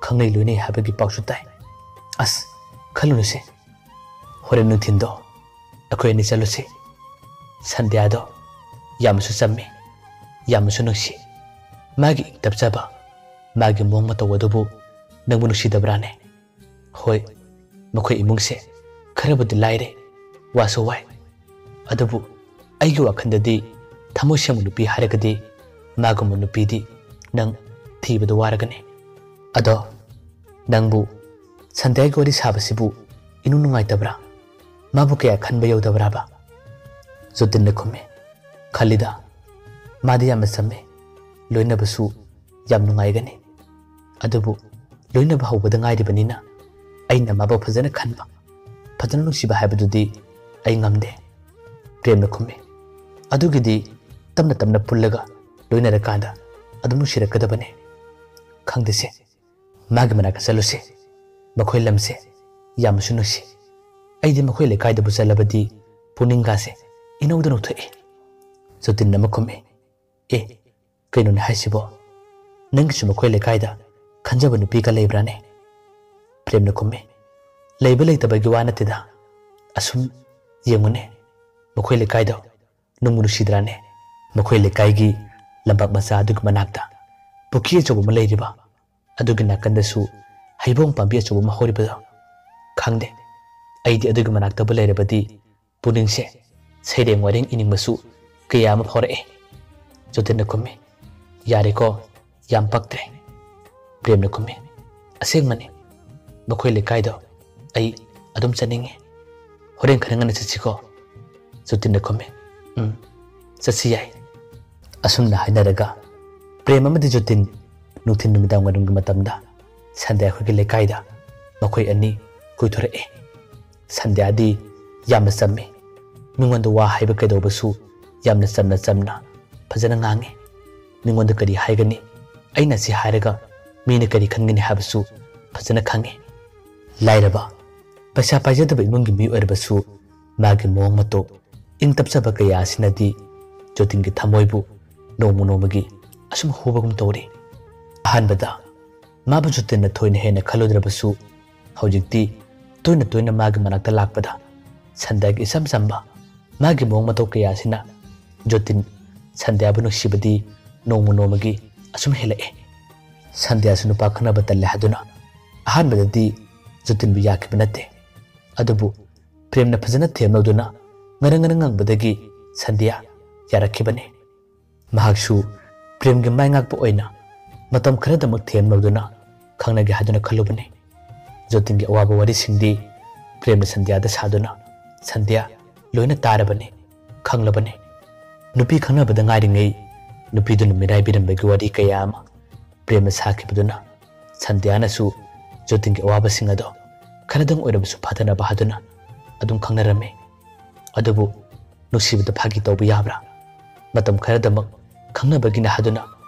ꯈꯪꯅꯩ ꯂꯣꯏꯅꯩ ꯍꯥꯏꯕꯒꯤ ꯄꯥꯎꯁꯨ ꯇꯥꯏ꯫ ꯑꯁ, ꯈꯜꯂꯨꯅꯨꯁꯦ꯫ ꯍꯣꯔꯦꯟ ꯅꯨꯡꯊꯤꯟꯗꯣ ꯑꯩꯈꯣꯏ ꯑꯅꯤ ꯆꯠꯂꯨꯁꯤ꯫ ꯁꯟꯙ꯭ꯌꯥꯗꯣ ꯌꯥꯝꯅꯁꯨ ꯆꯝꯃꯤ, ꯌꯥꯝꯅꯁꯨ ꯅꯨꯡꯁꯤ꯫ ꯃꯥꯒꯤ ꯏꯪ ꯇꯞꯆꯕ, ꯃꯥꯒꯤ ꯃꯑꯣꯡ ꯃꯇꯧ ꯑꯗꯨꯕꯨ ꯅꯪꯕꯨ ꯅꯨꯡꯁꯤꯗꯕ꯭ꯔꯥꯅꯦ?" ꯍꯣꯏ, ꯃꯈꯣꯏ ꯏꯃꯨꯡꯁꯦ ꯈꯔꯕꯨꯗꯤ ꯂꯥꯏꯔꯦ, ꯋꯥꯁꯨ ꯋꯥꯏ꯫ ꯑꯗꯨꯕꯨ ꯑꯩꯒꯤ ꯋꯥꯈꯜꯗꯗꯤ ꯊꯃꯣꯏ ꯁꯦꯡꯕ ꯅꯨꯄꯤ ꯍꯥꯏꯔꯒꯗꯤ ꯃꯥꯒꯨꯝꯕ ꯅꯨꯄꯤꯗꯤ ꯅꯪ ꯊꯤꯕꯗ ꯋꯥꯔꯒꯅꯤ꯫ ꯑꯗꯣ ꯅꯪꯕꯨ ꯁꯟꯙ꯭ꯌꯥꯒꯤ ꯋꯥꯔꯤ ꯁꯥꯕꯁꯤꯕꯨ ꯏꯅꯨꯡ ꯅꯨꯡꯉꯥꯏꯇꯕ꯭ꯔꯥ? ꯃꯥꯕꯨ ꯀꯌꯥ ꯈꯟꯕ ꯌꯧꯗꯕ꯭ꯔꯥꯕ? ꯖꯣꯇꯤꯟꯅ ꯈꯨꯝꯃꯤ, "ꯈꯜꯂꯤꯗ, ꯃꯥꯗꯤ ꯌꯥꯝꯅ ꯆꯝꯃꯤ, ꯂꯣꯏꯅꯕꯁꯨ ꯌꯥꯝ ꯅꯨꯡꯉꯥꯏꯒꯅꯤ꯫ ꯑꯗꯨꯕꯨ ꯂꯣꯏꯅꯕ ꯍꯧꯕꯗ ꯉꯥꯏꯔꯤꯕꯅꯤꯅ ꯑꯩꯅ ꯃꯥꯕꯨ ꯐꯖꯅ ꯈꯟꯕ, ꯐꯖꯅ ꯅꯨꯡꯁꯤꯕ ꯍꯥꯏꯕꯗꯨꯗꯤ ꯑꯩ ꯉꯝꯗꯦ꯫" ꯄ꯭ꯔꯦꯝꯅ ꯈꯨꯝꯃꯤ, "ꯑꯗꯨꯒꯤꯗꯤ ꯇꯞꯅ ꯇꯞꯅ ꯄꯨꯜꯂꯒ ꯂꯣꯏꯅꯔꯀꯥꯟꯗ ꯑꯗꯨꯝ ꯅꯨꯡꯁꯤꯔꯛꯀꯗꯕꯅꯤ꯫ ꯈꯪꯗꯦꯁꯦ, ꯃꯥꯒꯤ ꯃꯅꯥꯛꯇ ꯆꯠꯂꯨꯁꯦ꯫ ꯃꯈꯣꯏ ꯂꯝꯁꯦ ꯌꯥꯝꯅꯁꯨ ꯅꯨꯡꯁꯤ꯫ ꯑꯩꯗꯤ ꯃꯈꯣꯏ ꯂꯩꯀꯥꯏꯗꯕꯨ ꯆꯠꯂꯕꯗꯤ ꯄꯨꯛꯅꯤꯡꯒꯥꯁꯦ ꯏꯅꯧꯗ ꯅꯧꯊꯣꯛꯏ꯫" ꯖꯣꯇꯤꯟ ꯑꯃ ꯈꯨꯝꯃꯤ, "ꯑꯦ, ꯀꯩꯅꯣꯅꯦ ꯍꯥꯏꯁꯤꯕꯣ? ꯅꯪꯒꯤꯁꯨ ꯃꯈꯣꯏ ꯂꯩꯀꯥꯏꯗ ꯈꯟꯖꯕ ꯅꯨꯄꯤꯒ ꯂꯩꯕ꯭ꯔꯥꯅꯦ?" ꯄ꯭ꯔꯦꯝꯅ ꯈꯨꯝꯃꯤ, "ꯂꯩꯕ ꯂꯩꯇꯕꯒꯤ ꯋꯥ ꯅꯠꯇꯦꯗ꯫ ꯑꯁꯨꯝ ꯌꯦꯡꯉꯨꯅꯦ, ꯃꯈꯣꯏ ꯂꯩꯀꯥꯏꯗꯣ ꯅꯨꯡꯕꯨ ꯅꯨꯡꯁꯤꯗ꯭ꯔꯥꯅꯦ? ꯃꯈꯣꯏ ꯂꯩꯀꯥꯏꯒꯤ ꯂꯝꯄꯥꯛ ꯃꯆꯥ ꯑꯗꯨꯒꯤ ꯃꯅꯥꯛꯇ ꯄꯨꯈ꯭ꯔꯤ ꯑꯆꯧꯕ ꯑꯃ ꯂꯩꯔꯤꯕ, ꯑꯗꯨꯒꯤ ꯅꯥꯀꯟꯗꯁꯨ ꯍꯩꯕꯣꯡ ꯄꯥꯝꯕꯤ ꯑꯆꯧꯕ ꯑꯃ ꯍꯧꯔꯤꯕꯗꯣ꯫ ꯈꯪꯗꯦ, ꯑꯩꯗꯤ ꯑꯗꯨꯒꯤ ꯃꯅꯥꯛꯇꯕꯨ ꯂꯩꯔꯕꯗꯤ ꯄꯨꯛꯅꯤꯡꯁꯦ ꯁꯩꯔꯦꯡ ꯋꯥꯔꯦꯡ ꯏꯅꯤꯡꯕꯁꯨ ꯀꯌꯥ ꯑꯃ ꯐꯥꯎꯔꯛꯑꯦ꯫" ꯖꯣꯇꯤꯟꯅ ꯈꯨꯝꯃꯤ, "ꯌꯥꯔꯦꯀꯣ, ꯌꯥꯝ ꯄꯛꯇ꯭ꯔꯦ꯫" ꯄ꯭ꯔꯦꯝꯅ ꯈꯨꯝꯃꯤ, "ꯑꯁꯦꯡꯕꯅꯤ, ꯃꯈꯣꯏ ꯂꯩꯀꯥꯏꯗꯣ ꯑꯩ ꯑꯗꯨꯝ ꯆꯠꯅꯤꯡꯉꯤ꯫ ꯍꯣꯔꯦꯟ ꯈꯔ ꯉꯟꯅ ꯆꯠꯁꯤꯀꯣ?" ꯖꯣꯇꯤꯟꯅ ꯈꯨꯝꯃꯤ, "ꯎꯝ, ꯆꯠꯁꯤ ꯌꯥꯏ꯫" ꯑꯁꯨꯝꯅ ꯍꯥꯏꯅꯔꯒ ꯄ꯭ꯔꯦꯝ ꯑꯃꯗꯤ ꯖꯣꯇꯤꯟ ꯅꯨꯡꯊꯤꯜ ꯅꯨꯃꯤꯗꯥꯡ ꯋꯥꯏꯔꯝꯒꯤ ꯃꯇꯝꯗ ꯁꯟꯗ꯭ꯌꯥ ꯑꯩꯈꯣꯏꯒꯤ ꯂꯩꯀꯥꯏꯗ ꯃꯈꯣꯏ ꯑꯅꯤ ꯀꯣꯏꯊꯣꯔꯛꯑꯦ꯫ ꯁꯟꯗ꯭ꯌꯥꯗꯤ ꯌꯥꯝꯅ ꯆꯝꯃꯤ꯫ ꯃꯤꯉꯣꯟꯗ ꯋꯥ ꯍꯥꯏꯕ ꯀꯩꯗꯧꯕꯁꯨ ꯌꯥꯝꯅ ꯆꯝꯅ ꯆꯝꯅ ꯐꯖꯅ ꯉꯥꯡꯉꯤ꯫ ꯃꯤꯉꯣꯟꯗ ꯀꯔꯤ ꯍꯥꯏꯒꯅꯤ, ꯑꯩꯅ ꯁꯤ ꯍꯥꯏꯔꯒ ꯃꯤꯅ ꯀꯔꯤ ꯈꯟꯒꯅꯤ ꯍꯥꯏꯕꯁꯨ ꯐꯖꯅ ꯈꯪꯉꯤ꯫ ꯂꯥꯏꯔꯕ, ꯄꯩꯁꯥ ꯄꯥꯏꯖꯗꯕ ꯏꯃꯨꯡꯒꯤ ꯃꯤ ꯑꯣꯏꯔꯕꯁꯨ ꯃꯥꯒꯤ ꯃꯑꯣꯡ ꯃꯇꯧ, ꯏꯪ ꯇꯞꯆꯕ ꯀꯌꯥ ꯑꯁꯤꯅꯗꯤ ꯖꯣꯇꯤꯟꯒꯤ ꯊꯃꯣꯏꯕꯨ ꯅꯣꯡꯃ ꯅꯣꯡꯃꯒꯤ ꯑꯁꯨꯝ ꯍꯨꯕꯒꯨꯝ ꯇꯧꯔꯤ꯫ ꯑꯍꯥꯟꯕꯗ ꯃꯥꯕꯨ ꯖꯣꯇꯤꯟꯅ ꯊꯣꯏꯅ ꯍꯦꯟꯅ ꯈꯜꯂꯨꯗ꯭ꯔꯕꯁꯨ, ꯍꯧꯖꯤꯛꯇꯤ ꯇꯣꯏꯅ ꯇꯣꯏꯅ ꯃꯥꯒꯤ ꯃꯅꯥꯛꯇ ꯂꯥꯛꯄꯗ ꯁꯟꯗ꯭ꯌꯥꯒꯤ ꯏꯆꯝ ꯆꯝꯕ ꯃꯥꯒꯤ ꯃꯑꯣꯡ ꯃꯇꯧ ꯀꯌꯥ ꯑꯁꯤꯅ ꯖꯣꯇꯤꯟ ꯁꯟꯗ꯭ꯌꯥꯕꯨ ꯅꯨꯡꯁꯤꯕꯗꯤ ꯅꯣꯡꯃ ꯅꯣꯡꯃꯒꯤ ꯑꯁꯨꯝ ꯍꯦꯜꯂꯛꯑꯦ꯫ ꯁꯟꯗ꯭ꯌꯥꯁꯨ ꯅꯨꯄꯥ ꯈꯪꯅꯕ ꯇꯜꯂꯦ ꯍꯥꯏꯗꯨꯅ ꯑꯍꯥꯟꯕꯗꯗꯤ ꯖꯣꯇꯤꯟꯕꯨ ꯌꯥꯈꯤꯕ ꯅꯠꯇꯦ꯫ ꯑꯗꯨꯕꯨ ꯄ꯭ꯔꯦꯝꯅ ꯐꯖꯅ ꯊꯦꯝꯂꯧꯗꯨꯅ ꯉꯔꯪ ꯉꯔꯪ ꯉꯪꯕꯗꯒꯤ ꯁꯟꯗ꯭ꯌꯥ ꯌꯥꯔꯛꯈꯤꯕꯅꯤ꯫ ꯃꯍꯥꯛꯁꯨ ꯄ꯭ꯔꯦꯝꯒꯤ ꯃꯥꯏ ꯉꯥꯛꯄ ꯑꯣꯏꯅ ꯃꯇꯝ ꯈꯔꯗꯃꯛ ꯊꯦꯝꯂꯧꯗꯨꯅ ꯈꯪꯅꯒꯦ ꯍꯥꯏꯗꯨꯅ ꯈꯜꯂꯨꯕꯅꯤ꯫ ꯖꯣꯇꯤꯟꯒꯤ ꯑꯋꯥꯕ ꯋꯥꯔꯤꯁꯤꯡꯗꯤ ꯄ꯭ꯔꯦꯝꯅ ꯁꯟꯗ꯭ꯌꯥꯗ ꯁꯥꯗꯨꯅ ꯁꯟꯗ꯭ꯌꯥ ꯂꯣꯏꯅ ꯇꯥꯔꯕꯅꯤ, ꯈꯪꯂꯕꯅꯤ꯫ ꯅꯨꯄꯤ ꯈꯪꯅꯕꯗ ꯉꯥꯏꯔꯤꯉꯩ ꯅꯨꯄꯤꯗꯨꯅ ꯃꯤꯔꯥꯏꯕꯤꯔꯝꯕꯒꯤ ꯋꯥꯔꯤ ꯀꯌꯥ ꯑꯃ ꯄ꯭ꯔꯦꯝꯅ ꯁꯥꯈꯤꯕꯗꯨꯅ ꯁꯟꯗ꯭ꯌꯥꯅꯁꯨ ꯖꯣꯇꯤꯟꯒꯤ ꯑꯋꯥꯕꯁꯤꯡ ꯑꯗꯣ ꯈꯔꯗꯪ ꯑꯣꯏꯔꯕꯁꯨ ꯐꯥꯊꯅꯕ ꯍꯥꯏꯗꯨꯅ ꯑꯗꯨꯝ ꯈꯪꯅꯔꯝꯃꯤ꯫ ꯑꯗꯨꯕꯨ ꯅꯨꯡꯁꯤꯕꯗ ꯐꯥꯒꯤ ꯇꯧꯕ ꯌꯥꯕ꯭ꯔꯥ? ꯃꯇꯝ ꯈꯔꯗꯃꯛ ꯈꯪꯅꯕꯒꯤꯅ ꯍꯥꯏꯗꯨꯅ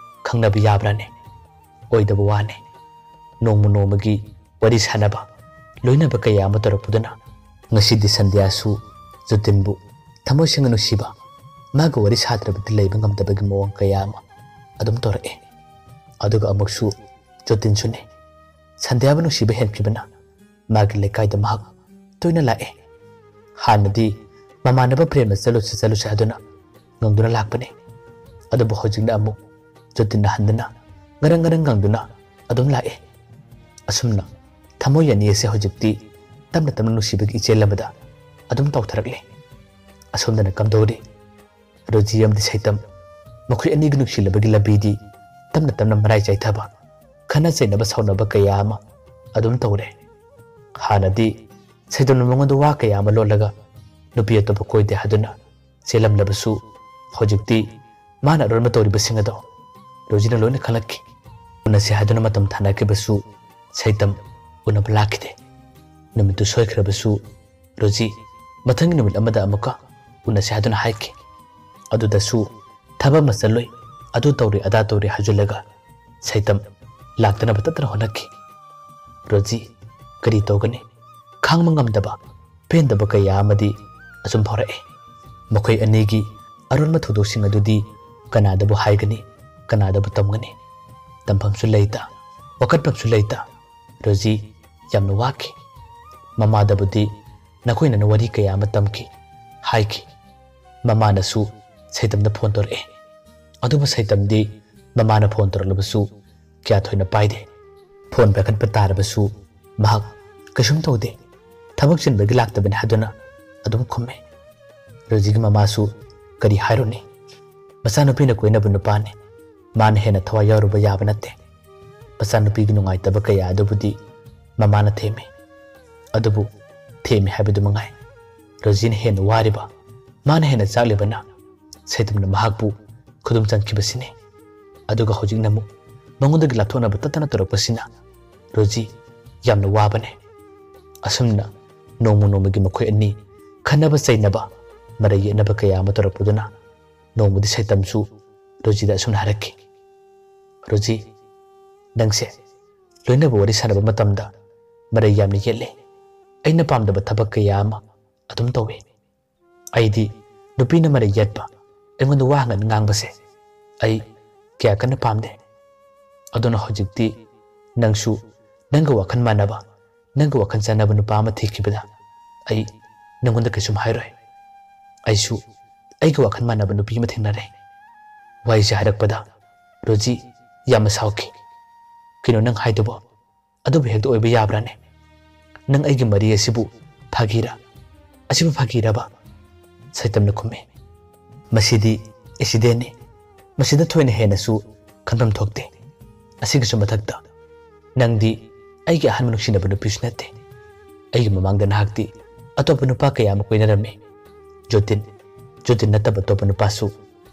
ꯈꯪꯅꯕ ꯌꯥꯕ꯭ꯔꯥꯅꯦ? ꯑꯣꯏꯗꯕ ꯋꯥꯅꯤ꯫ ꯅꯣꯡꯃ ꯅꯣꯡꯃꯒꯤ ꯋꯥꯔꯤ ꯁꯥꯟꯅꯕ, ꯂꯣꯏꯅꯕ ꯀꯌꯥ ꯑꯃ ꯇꯧꯔꯛꯄꯗꯨꯅ ꯉꯁꯤꯗꯤ ꯁꯟꯗ꯭ꯌꯥꯁꯨ ꯖꯣꯇꯤꯟꯕꯨ ꯊꯃꯣꯏ ꯁꯦꯡꯅ ꯅꯨꯡꯁꯤꯕ, ꯃꯥꯒ ꯋꯥꯔꯤ ꯁꯥꯗ꯭ꯔꯕꯗꯤ ꯂꯩꯕ ꯉꯝꯗꯕꯒꯤ ꯃꯑꯣꯡ ꯀꯌꯥ ꯑꯃ ꯑꯗꯨꯝ ꯇꯧꯔꯛꯑꯦ꯫ ꯑꯗꯨꯒ ꯑꯃꯨꯛꯁꯨ ꯖꯣꯇꯤꯟꯁꯨꯅꯦ꯫ ꯁꯟꯙ꯭ꯌꯥꯕꯨ ꯅꯨꯡꯁꯤꯕ ꯍꯦꯟꯈꯤꯕꯅ ꯃꯥꯒꯤ ꯂꯩꯀꯥꯏꯗ ꯃꯍꯥꯛ ꯇꯣꯏꯅ ꯂꯥꯛꯑꯦ꯫ ꯍꯥꯟꯅꯗꯤ ꯃꯃꯥꯟꯅꯕ ꯄ꯭ꯔꯦꯝꯅ ꯆꯠꯂꯨꯁꯤ ꯆꯠꯂꯨꯁꯤ ꯍꯥꯏꯗꯨꯅ ꯉꯪꯗꯨꯅ ꯂꯥꯛꯄꯅꯤ꯫ ꯑꯗꯨꯕꯨ ꯍꯧꯖꯤꯛꯅ ꯑꯃꯨꯛ ꯖꯣꯇꯤꯟꯅ ꯍꯟꯗꯨꯅ ꯉꯔꯪ ꯉꯔꯪ ꯉꯪꯗꯨꯅ ꯑꯗꯨꯝ ꯂꯥꯛꯑꯦ꯫ ꯑꯁꯨꯝꯅ ꯊꯃꯣꯏ ꯑꯅꯤ ꯑꯁꯦ ꯍꯧꯖꯤꯛꯇꯤ ꯇꯞꯅ ꯇꯞꯅ ꯅꯨꯡꯁꯤꯕꯒꯤ ꯏꯆꯦꯜ ꯑꯃꯗ ꯑꯗꯨꯝ ꯇꯥꯎꯊꯔꯛꯂꯦ꯫ ꯑꯁꯣꯝꯗꯅ ꯀꯝꯗꯧꯔꯤ? ꯔꯣꯖꯤ ꯑꯃꯗꯤ ꯁꯩꯇꯝ, ꯃꯈꯣꯏ ꯑꯅꯤꯒꯤ ꯅꯨꯡꯁꯤꯅꯕꯒꯤ ꯂꯝꯕꯤꯗꯤ ꯇꯞꯅ ꯇꯞꯅ ꯃꯔꯥꯏ ꯆꯥꯏꯊꯕ, ꯈꯠꯅ ꯆꯩꯅꯕ ꯁꯥꯎꯅꯕ ꯀꯌꯥ ꯑꯃ ꯑꯗꯨꯝ ꯇꯧꯔꯦ꯫ ꯍꯥꯟꯅꯗꯤ ꯁꯩꯇꯝꯅ ꯃꯉꯣꯟꯗ ꯋꯥ ꯀꯌꯥ ꯑꯃ ꯂꯣꯜꯂꯒ ꯅꯨꯄꯤ ꯑꯇꯣꯞꯄ ꯀꯣꯏꯗꯦ ꯍꯥꯏꯗꯨꯅ ꯆꯦꯜꯂꯝꯂꯕꯁꯨ, ꯍꯧꯖꯤꯛꯇꯤ ꯃꯥꯅ ꯑꯔꯣꯟꯕ ꯇꯧꯔꯤꯕꯁꯤꯡ ꯑꯗꯣ ꯔꯣꯖꯤꯅ ꯂꯣꯏꯅ ꯈꯪꯂꯛꯈꯤ꯫ ꯎꯅꯁꯤ ꯍꯥꯏꯗꯨꯅ ꯃꯇꯝ ꯊꯥꯅꯈꯤꯕꯁꯨ ꯁꯩꯇꯝ ꯎꯅꯕ ꯂꯥꯛꯈꯤꯗꯦ꯫ ꯅꯨꯃꯤꯠꯇꯨ ꯁꯣꯏꯈ꯭ꯔꯕꯁꯨ ꯔꯣꯖꯤ ꯃꯊꯪꯒꯤ ꯅꯨꯃꯤꯠ ꯑꯃꯗ ꯑꯃꯨꯛꯀ ꯎꯅꯁꯤ ꯍꯥꯏꯗꯨꯅ ꯍꯥꯏꯈꯤ꯫ ꯑꯗꯨꯗꯁꯨ ꯊꯕꯛ ꯑꯃ ꯆꯠꯂꯨꯏ, ꯑꯗꯨ ꯇꯧꯔꯤ ꯑꯗꯥ ꯇꯧꯔꯤ ꯍꯥꯏꯖꯤꯜꯂꯒ ꯁꯩꯇꯝ ꯂꯥꯛꯇꯅꯕ ꯇꯠꯇꯅ ꯍꯣꯠꯅꯈꯤ꯫ ꯔꯣꯖꯤ ꯀꯔꯤ ꯇꯧꯒꯅꯤ? ꯈꯥꯡꯕ ꯉꯝꯗꯕ ꯄꯦꯟꯗꯕ ꯀꯌꯥ ꯑꯃꯗꯤ ꯑꯁꯨꯝ ꯐꯥꯎꯔꯛꯏ꯫ ꯃꯈꯣꯏ ꯑꯅꯤꯒꯤ ꯑꯔꯣꯟꯕ ꯊꯧꯗꯣꯛꯁꯤꯡ ꯑꯗꯨꯗꯤ ꯀꯅꯥꯗꯕꯨ ꯍꯥꯏꯒꯅꯤ, ꯀꯅꯥꯗꯕꯨ ꯇꯝꯒꯅꯤ? ꯇꯝꯐꯝꯁꯨ ꯂꯩꯇ, ꯋꯥꯀꯠꯐꯝꯁꯨ ꯂꯩꯇ, ꯔꯣꯖꯤ ꯌꯥꯝꯅ ꯋꯥꯈꯤ꯫ ꯃꯃꯥꯗꯕꯨꯗꯤ ꯅꯈꯣꯏꯅ ꯋꯥꯔꯤ ꯀꯌꯥ ꯑꯃ ꯇꯝꯈꯤ, ꯍꯥꯏꯈꯤ꯫ ꯃꯃꯥꯅꯁꯨ ꯁꯩꯇꯝꯗ ꯐꯣꯟ ꯇꯧꯔꯛꯑꯦ꯫ ꯑꯗꯨꯕꯨ ꯁꯩꯇꯝꯗꯤ ꯃꯃꯥꯅ ꯐꯣꯟ ꯇꯧꯔꯛꯂꯕꯁꯨ ꯀꯌꯥ ꯊꯣꯏꯅ ꯄꯥꯏꯗꯦ꯫ ꯐꯣꯟ ꯄꯥꯏꯈꯠꯄ ꯇꯥꯔꯕꯁꯨ ꯃꯍꯥꯛ ꯀꯩꯁꯨꯝ ꯇꯧꯗꯦ, ꯊꯕꯛ ꯆꯤꯟꯕꯒꯤ ꯂꯥꯛꯇꯕꯅꯤ ꯍꯥꯏꯗꯨꯅ ꯑꯗꯨꯝ ꯈꯨꯝꯃꯦ꯫ ꯔꯣꯖꯤꯒꯤ ꯃꯃꯥꯁꯨ ꯀꯔꯤ ꯍꯥꯏꯔꯨꯅꯤ? ꯃꯆꯥꯅꯨꯄꯤꯅ ꯀꯣꯏꯅꯕ ꯅꯨꯄꯥꯅꯤ, ꯃꯥꯅ ꯍꯦꯟꯅ ꯊꯋꯥꯏ ꯌꯥꯎꯔꯨꯕ ꯌꯥꯕ ꯅꯠꯇꯦ꯫ ꯃꯆꯥꯅꯨꯄꯤꯒꯤ ꯅꯨꯡꯉꯥꯏꯇꯕ ꯀꯌꯥ ꯑꯗꯨꯕꯨꯗꯤ ꯃꯃꯥꯅ ꯊꯦꯝꯃꯤ꯫ ꯑꯗꯨꯕꯨ ꯊꯦꯝꯃꯤ ꯍꯥꯏꯕꯗꯨ ꯃꯉꯥꯏ꯫ ꯔꯣꯖꯤꯅ ꯍꯦꯟꯅ ꯋꯥꯔꯤꯕ, ꯃꯥꯅ ꯍꯦꯟꯅ ꯆꯥꯛꯂꯤꯕꯅ ꯁꯩꯇꯝꯅ ꯃꯍꯥꯛꯄꯨ ꯈꯨꯗꯨꯝ ꯆꯟꯈꯤꯕꯁꯤꯅꯤ꯫ ꯑꯗꯨꯒ ꯍꯧꯖꯤꯛꯅ ꯑꯃꯨꯛ ꯃꯉꯣꯟꯗꯒꯤ ꯂꯥꯞꯊꯣꯛꯅꯕ ꯇꯠꯇꯅ ꯇꯧꯔꯛꯄꯁꯤꯅ ꯔꯣꯖꯤ ꯌꯥꯝꯅ ꯋꯥꯕꯅꯦ꯫ ꯑꯁꯨꯝꯅ ꯅꯣꯡꯃ ꯅꯣꯡꯃꯒꯤ ꯃꯈꯣꯏ ꯑꯅꯤ ꯈꯟꯅꯕ ꯆꯩꯅꯕ, ꯃꯔꯩ ꯌꯦꯠꯅꯕ ꯀꯌꯥ ꯑꯃ ꯇꯧꯔꯛꯄꯗꯨꯅ ꯅꯣꯡꯃꯗꯤ ꯁꯩꯇꯝꯁꯨ ꯔꯣꯖꯤꯗ ꯑꯁꯨꯝꯅ ꯍꯥꯏꯔꯛꯈꯤ, "ꯔꯣꯖꯤ, ꯅꯪꯁꯦ ꯂꯣꯏꯅꯕ ꯋꯥꯔꯤ ꯁꯥꯟꯅꯕ ꯃꯇꯝꯗ ꯃꯔꯩ ꯌꯥꯝꯅ ꯌꯦꯠꯂꯦ꯫ ꯑꯩꯅ ꯄꯥꯝꯗꯕ ꯊꯕꯛ ꯀꯌꯥ ꯑꯃ ꯑꯗꯨꯝ ꯇꯧꯏ꯫ ꯑꯩꯗꯤ ꯅꯨꯄꯤꯅ ꯃꯔꯩ ꯌꯦꯠꯄ, ꯑꯩꯉꯣꯟꯗ ꯋꯥ ꯍꯪꯒꯟ ꯉꯥꯡꯕꯁꯦ ꯑꯩ ꯀꯌꯥ ꯀꯟꯅ ꯄꯥꯝꯗꯦ꯫ ꯑꯗꯨꯅ ꯍꯧꯖꯤꯛꯇꯤ ꯅꯪꯁꯨ ꯅꯪꯒ ꯋꯥꯈꯜ ꯃꯥꯟꯅꯕ, ꯅꯪꯒ ꯋꯥꯈꯜ ꯆꯥꯟꯅꯕ ꯅꯨꯄꯥ ꯑꯃ ꯊꯤꯈꯤꯕꯗ ꯑꯩ ꯅꯪꯉꯣꯟꯗ ꯀꯩꯁꯨꯝ ꯍꯥꯏꯔꯣꯏ꯫ ꯑꯩꯁꯨ ꯑꯩꯒ ꯋꯥꯈꯜ ꯃꯥꯟꯅꯕ ꯅꯨꯄꯤ ꯑꯃ ꯊꯦꯡꯅꯔꯦ꯫ ꯋꯥꯍꯩꯁꯦ ꯍꯥꯏꯔꯛꯄꯗ ꯔꯣꯖꯤ ꯌꯥꯝꯅ ꯁꯥꯎꯈꯤ꯫ "ꯀꯩꯅꯣ ꯅꯪ ꯍꯥꯏꯗꯨꯕꯣ? ꯑꯗꯨꯕꯨ ꯍꯦꯛꯇ ꯑꯣꯏꯕ ꯌꯥꯕ꯭ꯔꯥꯅꯦ? ꯅꯪ ꯑꯩꯒꯤ ꯃꯔꯤ ꯑꯁꯤꯕꯨ ꯐꯥꯒꯤꯔꯥ? ꯑꯁꯤꯕꯨ ꯐꯥꯒꯤꯔꯕ?" ꯁꯩꯇꯝꯅ ꯈꯨꯝꯃꯤ꯫ "ꯃꯁꯤꯗꯤ ꯑꯦꯛꯁꯤꯗꯦꯟꯅꯤ꯫ ꯃꯁꯤꯗ ꯊꯣꯏꯅ ꯍꯦꯟꯅꯁꯨ ꯈꯟꯐꯝ ꯊꯣꯛꯇꯦ꯫ ꯑꯁꯤꯒꯤꯁꯨ ꯃꯊꯛꯇ ꯅꯪꯗꯤ ꯑꯩꯒꯤ ꯑꯍꯥꯟꯕ ꯅꯨꯡꯁꯤꯅꯕ ꯅꯨꯄꯤꯁꯨ ꯅꯠꯇꯦ꯫ ꯑꯩꯒꯤ ꯃꯃꯥꯡꯗ ꯅꯍꯥꯛꯇꯤ ꯑꯇꯣꯞꯄ ꯅꯨꯄꯥ ꯀꯌꯥ ꯑꯃ ꯀꯣꯏꯅꯔꯝꯃꯤ꯫ ꯖꯣꯇꯤꯟ, ꯖꯣꯇꯤꯟ ꯅꯠꯇꯕ ꯑꯇꯣꯞꯄ ꯅꯨꯄꯥꯁꯨ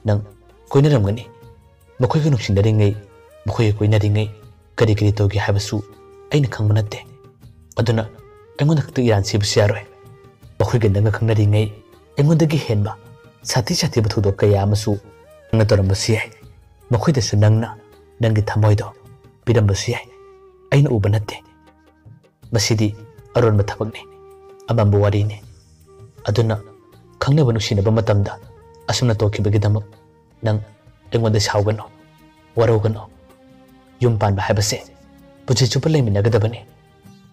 ꯅꯪ ꯀꯣꯏꯅꯔꯝꯒꯅꯤ꯫ ꯃꯈꯣꯏꯒ ꯅꯨꯡꯁꯤꯅꯔꯤꯉꯩ, ꯃꯈꯣꯏꯒ ꯀꯣꯏꯅꯔꯤꯉꯩ ꯀꯔꯤ ꯀꯔꯤ ꯇꯧꯒꯦ ꯍꯥꯏꯕꯁꯨ ꯑꯩꯅ ꯈꯪꯕ ꯅꯠꯇꯦ꯫ ꯑꯗꯨꯅ ꯑꯩꯉꯣꯟꯗ ꯈꯛꯇ ꯏꯔꯥꯟ ꯁꯤꯕꯁꯨ ꯌꯥꯔꯣꯏ꯫ ꯃꯈꯣꯏꯒ ꯅꯪꯒ ꯈꯪꯅꯔꯤꯉꯩ ꯑꯩꯉꯣꯟꯗꯒꯤ ꯍꯦꯟꯕ ꯁꯥꯊꯤ ꯁꯥꯊꯤꯕ ꯊꯧꯗꯣꯛ ꯀꯌꯥ ꯑꯃꯁꯨ ꯅꯪꯅ ꯇꯧꯔꯝꯕꯁꯨ ꯌꯥꯏ꯫ ꯃꯈꯣꯏꯗꯁꯨ ꯅꯪꯅ ꯅꯪꯒꯤ ꯊꯃꯣꯏꯗꯣ ꯄꯤꯔꯝꯕꯁꯨ ꯌꯥꯏ꯫ ꯑꯩꯅ ꯎꯕ ꯅꯠꯇꯦ꯫ ꯃꯁꯤꯗꯤ ꯑꯔꯣꯟꯕ ꯊꯕꯛꯅꯤ꯫ ꯑꯃꯝꯕ ꯋꯥꯔꯤꯅꯤ꯫ ꯑꯗꯨꯅ ꯈꯪꯅꯕ ꯅꯨꯡꯁꯤꯅꯕ ꯃꯇꯝꯗ ꯑꯁꯨꯝꯅ ꯇꯧꯈꯤꯕꯒꯤꯗꯃꯛ ꯅꯪ ꯑꯩꯉꯣꯟꯗ ꯁꯥꯎꯒꯅꯨ, ꯋꯥꯔꯧꯒꯅꯨ꯫ ꯌꯨꯝ ꯄꯥꯟꯕ ꯍꯥꯏꯕꯁꯦ ꯄꯨꯟꯁꯤ ꯆꯨꯞꯄ ꯂꯩꯃꯤꯟꯅꯒꯗꯕꯅꯤ꯫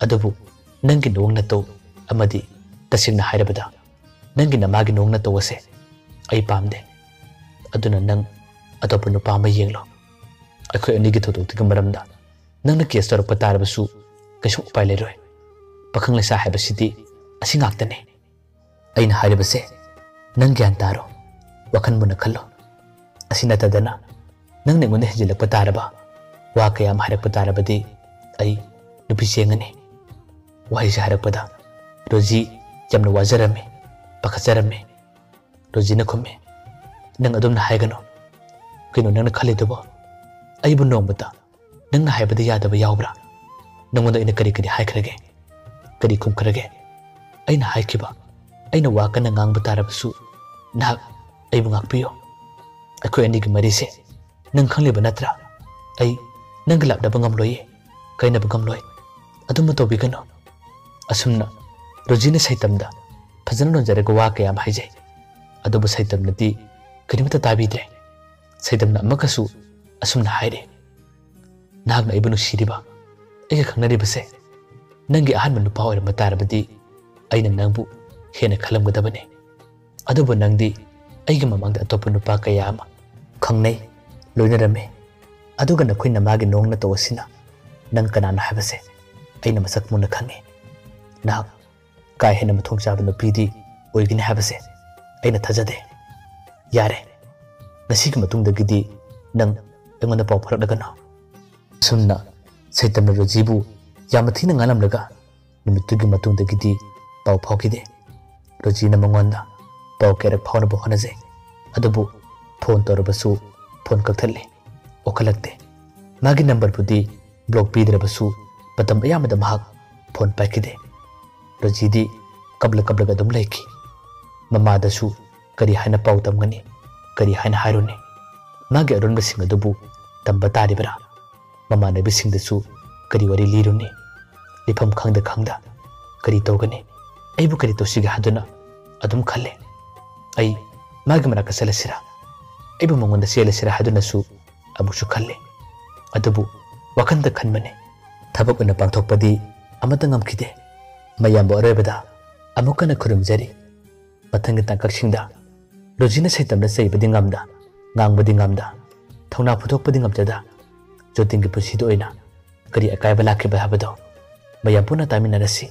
ꯑꯗꯨꯕꯨ ꯅꯪꯒꯤ ꯅꯋꯣꯡ ꯅꯇꯧ ꯑꯃꯗꯤ ꯇꯁꯦꯡꯅ ꯍꯥꯏꯔꯕꯗ ꯅꯪꯒꯤ ꯅꯃꯥꯒꯤ ꯅꯋꯣꯡ ꯅꯇꯧ ꯑꯁꯦ ꯑꯩ ꯄꯥꯝꯗꯦ꯫ ꯑꯗꯨꯅ ꯅꯪ ꯑꯇꯣꯞꯄ ꯅꯨꯄꯥ ꯑꯃ ꯌꯦꯡꯂꯣ꯫ ꯑꯩꯈꯣꯏ ꯑꯅꯤꯒꯤ ꯊꯧꯗꯣꯛꯇꯨꯒꯤ ꯃꯔꯝꯗ ꯅꯪꯅ ꯀꯦꯁ ꯇꯧꯔꯛꯄ ꯇꯥꯔꯕꯁꯨ ꯀꯩꯁꯨ ꯎꯄꯥꯏ ꯂꯩꯔꯣꯏ꯫ ꯄꯥꯈꯪ ꯂꯩꯁꯥ ꯍꯥꯏꯕꯁꯤꯗꯤ ꯑꯁꯤ ꯉꯥꯛꯇꯅꯤ꯫ ꯑꯩꯅ ꯍꯥꯏꯔꯤꯕꯁꯦ ꯅꯪ ꯒ꯭ꯌꯥꯟ ꯇꯥꯔꯣ, ꯋꯥꯈꯜ ꯃꯨꯟꯅ ꯈꯜꯂꯣ꯫ ꯑꯁꯤ ꯅꯠꯇꯗꯅ ꯅꯪꯅ ꯑꯩꯉꯣꯟꯗ ꯍꯦꯟꯖꯤꯜꯂꯛꯄ ꯇꯥꯔꯕ, ꯋꯥ ꯀꯌꯥ ꯑꯃ ꯍꯥꯏꯔꯛꯄ ꯇꯥꯔꯕꯗꯤ ꯑꯩ ꯅꯨꯄꯤ ꯆꯦꯟꯒꯅꯤ꯫" ꯋꯥꯍꯩꯁꯦ ꯍꯥꯏꯔꯛꯄꯗ ꯔꯣꯖꯤ ꯌꯥꯝꯅ ꯋꯥꯖꯔꯝꯃꯤ, ꯄꯥꯈꯠꯆꯔꯝꯃꯤ꯫ ꯔꯣꯖꯤꯅ ꯈꯨꯝꯃꯤ, "ꯅꯪ ꯑꯗꯨꯝꯅ ꯍꯥꯏꯒꯅꯨ꯫ ꯀꯩꯅꯣ ꯅꯪꯅ ꯈꯜꯂꯤꯗꯨꯕꯣ? ꯑꯩꯕꯨ ꯅꯣꯡꯃꯇ ꯅꯪꯅ ꯍꯥꯏꯕꯗ ꯌꯥꯗꯕ ꯌꯥꯎꯕ꯭ꯔꯥ? ꯅꯪꯉꯣꯟꯗ ꯑꯩꯅ ꯀꯔꯤ ꯀꯔꯤ ꯍꯥꯏꯈ꯭ꯔꯒꯦ? ꯀꯔꯤ ꯈꯨꯝꯈ꯭ꯔꯒꯦ? ꯑꯩꯅ ꯍꯥꯏꯈꯤꯕ, ꯑꯩꯅ ꯋꯥ ꯀꯟꯅ ꯉꯥꯡꯕ ꯇꯥꯔꯕꯁꯨ ꯅꯍꯥꯛ ꯑꯩꯕꯨ ꯉꯥꯛꯄꯤꯌꯨ꯫ ꯑꯩꯈꯣꯏ ꯑꯅꯤꯒꯤ ꯃꯔꯤꯁꯦ ꯅꯪ ꯈꯪꯂꯤꯕ ꯅꯠꯇ꯭ꯔꯥ? ꯑꯩ ꯅꯪꯒ ꯂꯥꯞꯅꯕ ꯉꯝꯂꯣꯏꯌꯦ, ꯀꯥꯏꯅꯕ ꯉꯝꯂꯣꯏ꯫ ꯑꯗꯨꯝꯕ ꯇꯧꯕꯤꯒꯅꯨ꯫" ꯑꯁꯨꯝꯅ ꯔꯣꯖꯤꯅ ꯁꯩꯇꯝꯗ ꯐꯖꯅ ꯅꯣꯟꯖꯔꯒ ꯋꯥ ꯀꯌꯥ ꯑꯃ ꯍꯥꯏꯖꯩ꯫ ꯑꯗꯨꯕꯨ ꯁꯩꯇꯝꯅꯗꯤ ꯀꯔꯤꯃꯠꯇ ꯇꯥꯕꯤꯗ꯭ꯔꯦ꯫ ꯁꯩꯗꯝꯅ ꯑꯃꯨꯛꯀꯁꯨ ꯑꯁꯨꯝꯅ ꯍꯥꯏꯔꯦ, "ꯅꯍꯥꯛꯅ ꯑꯩꯕꯨ ꯅꯨꯡꯁꯤꯔꯤꯕ, ꯑꯩꯒ ꯈꯪꯅꯔꯤꯕꯁꯦ ꯅꯪꯒꯤ ꯑꯍꯥꯟꯕ ꯅꯨꯄꯥ ꯑꯣꯏꯔꯝꯕ ꯇꯥꯔꯕꯗꯤ ꯑꯩꯅ ꯅꯪꯕꯨ ꯍꯦꯟꯅ ꯈꯜꯂꯝꯒꯗꯕꯅꯤ꯫ ꯑꯗꯨꯕꯨ ꯅꯪꯗꯤ ꯑꯩꯒꯤ ꯃꯃꯥꯡꯗ ꯑꯇꯣꯞꯄ ꯅꯨꯄꯥ ꯀꯌꯥ ꯑꯃ ꯈꯪꯅꯩ, ꯂꯣꯏꯅꯔꯝꯃꯤ꯫ ꯑꯗꯨꯒ ꯅꯈꯣꯏ ꯅꯃꯥꯒꯤ ꯅꯣꯡ ꯅꯇꯧ ꯑꯁꯤꯅ ꯅꯪ ꯀꯅꯥꯅꯣ ꯍꯥꯏꯕꯁꯦ ꯑꯩꯅ ꯃꯁꯛ ꯃꯨꯟꯅ ꯈꯪꯏ꯫ ꯅꯍꯥꯛ ꯀꯥ ꯍꯦꯟꯅ ꯃꯊꯣꯡ ꯆꯥꯕ ꯅꯨꯄꯤꯗꯤ ꯑꯣꯏꯒꯅꯤ ꯍꯥꯏꯕꯁꯦ ꯑꯩꯅ ꯊꯥꯖꯗꯦ꯫ ꯌꯥꯔꯦ, ꯉꯁꯤꯒꯤ ꯃꯇꯨꯡꯗꯒꯤꯗꯤ ꯅꯪ ꯑꯩꯉꯣꯟꯗ ꯄꯥꯎ ꯐꯥꯎꯔꯛꯂꯒꯅꯨ"꯫ ꯑꯁꯨꯝꯅ ꯁꯩꯇꯝꯅ ꯔꯣꯖꯤꯕꯨ ꯌꯥꯝꯅ ꯊꯤꯅ ꯉꯥꯡꯂꯝꯂꯒ ꯅꯨꯃꯤꯠꯇꯨꯒꯤ ꯃꯇꯨꯡꯗꯒꯤꯗꯤ ꯄꯥꯎ ꯐꯥꯎꯈꯤꯗꯦ꯫ ꯔꯣꯖꯤꯅ ꯃꯉꯣꯟꯗ ꯄꯥꯎ ꯀꯌꯥꯔꯛ ꯐꯥꯎꯅꯕ ꯍꯣꯠꯅꯖꯩ, ꯑꯗꯨꯕꯨ ꯐꯣꯟ ꯇꯧꯔꯕꯁꯨ ꯐꯣꯟ ꯀꯛꯊꯠꯂꯤ, ꯑꯣꯛꯈꯠꯂꯛꯇꯦ꯫ ꯃꯥꯒꯤ ꯅꯝꯕꯔꯕꯨꯗꯤ ꯕ꯭ꯂꯣꯛ ꯄꯤꯗ꯭ꯔꯕꯁꯨ ꯃꯇꯝ ꯑꯌꯥꯝꯕꯗ ꯃꯍꯥꯛ ꯐꯣꯟ ꯄꯥꯏꯈꯤꯗꯦ꯫ ꯔꯣꯖꯤꯗꯤ ꯀꯞꯂ ꯀꯞꯂꯒ ꯑꯗꯨꯝ ꯂꯩꯈꯤ꯫ ꯃꯃꯥꯗꯁꯨ ꯀꯔꯤ ꯍꯥꯏꯅ ꯄꯥꯎ ꯇꯝꯒꯅꯤ, ꯀꯔꯤ ꯍꯥꯏꯅ ꯍꯥꯏꯔꯨꯅꯤ? ꯃꯥꯒꯤ ꯑꯔꯣꯟꯕꯁꯤꯡ ꯑꯗꯨꯕꯨ ꯇꯝꯕ ꯇꯥꯔꯤꯕ꯭ꯔꯥ? ꯃꯃꯥꯟꯅꯕꯤꯁꯤꯡꯗꯁꯨ ꯀꯔꯤ ꯋꯥꯔꯤ ꯂꯤꯔꯨꯅꯤ? ꯂꯤꯐꯝ ꯈꯪꯗ ꯈꯪꯗ ꯀꯔꯤ ꯇꯧꯒꯅꯤ? ꯑꯩꯕꯨ ꯀꯔꯤ ꯇꯧꯁꯤꯒꯦ ꯍꯥꯏꯗꯨꯅ ꯑꯗꯨꯝ ꯈꯜꯂꯦ꯫ ꯑꯩ ꯃꯥꯒꯤ ꯃꯅꯥꯛꯇ ꯆꯠꯂꯁꯤꯔꯥ? ꯑꯩꯕꯨ ꯃꯉꯣꯟꯗ ꯆꯦꯜꯂꯁꯤꯔꯥ ꯍꯥꯏꯗꯨꯅꯁꯨ ꯑꯃꯨꯛꯁꯨ ꯈꯜꯂꯦ꯫ ꯑꯗꯨꯕꯨ ꯋꯥꯈꯜꯗ ꯈꯟꯕꯅꯤ꯫ ꯊꯕꯛ ꯑꯣꯏꯅ ꯄꯥꯡꯊꯣꯛꯄꯗꯤ ꯑꯃꯠꯇ ꯉꯝꯈꯤꯗꯦ꯫ ꯃꯌꯥꯝꯕꯨ ꯑꯔꯣꯏꯕꯗ ꯑꯃꯨꯛ ꯍꯟꯅ ꯈꯨꯔꯨꯝꯖꯔꯤ꯫ ꯃꯊꯪꯒꯤ ꯇꯥꯡꯀꯛꯁꯤꯡꯗ ꯔꯣꯖꯤꯅ ꯁꯩꯇꯝꯗ ꯆꯩꯕꯗꯤ ꯉꯝꯗ, ꯉꯥꯡꯕꯗꯤ ꯉꯝꯗ, ꯊꯧꯅꯥ ꯐꯨꯗꯣꯛꯄꯗꯤ ꯉꯝꯖꯗ, ꯖꯣꯇꯤꯟꯒꯤ ꯄꯨꯟꯁꯤꯗ ꯑꯣꯏꯅ ꯀꯔꯤ ꯑꯀꯥꯏꯕ ꯂꯥꯛꯈꯤꯕ ꯍꯥꯏꯕꯗꯣ ꯃꯌꯥꯝ ꯄꯨꯟꯅ ꯇꯥꯃꯤꯟꯅꯔꯁꯤ꯫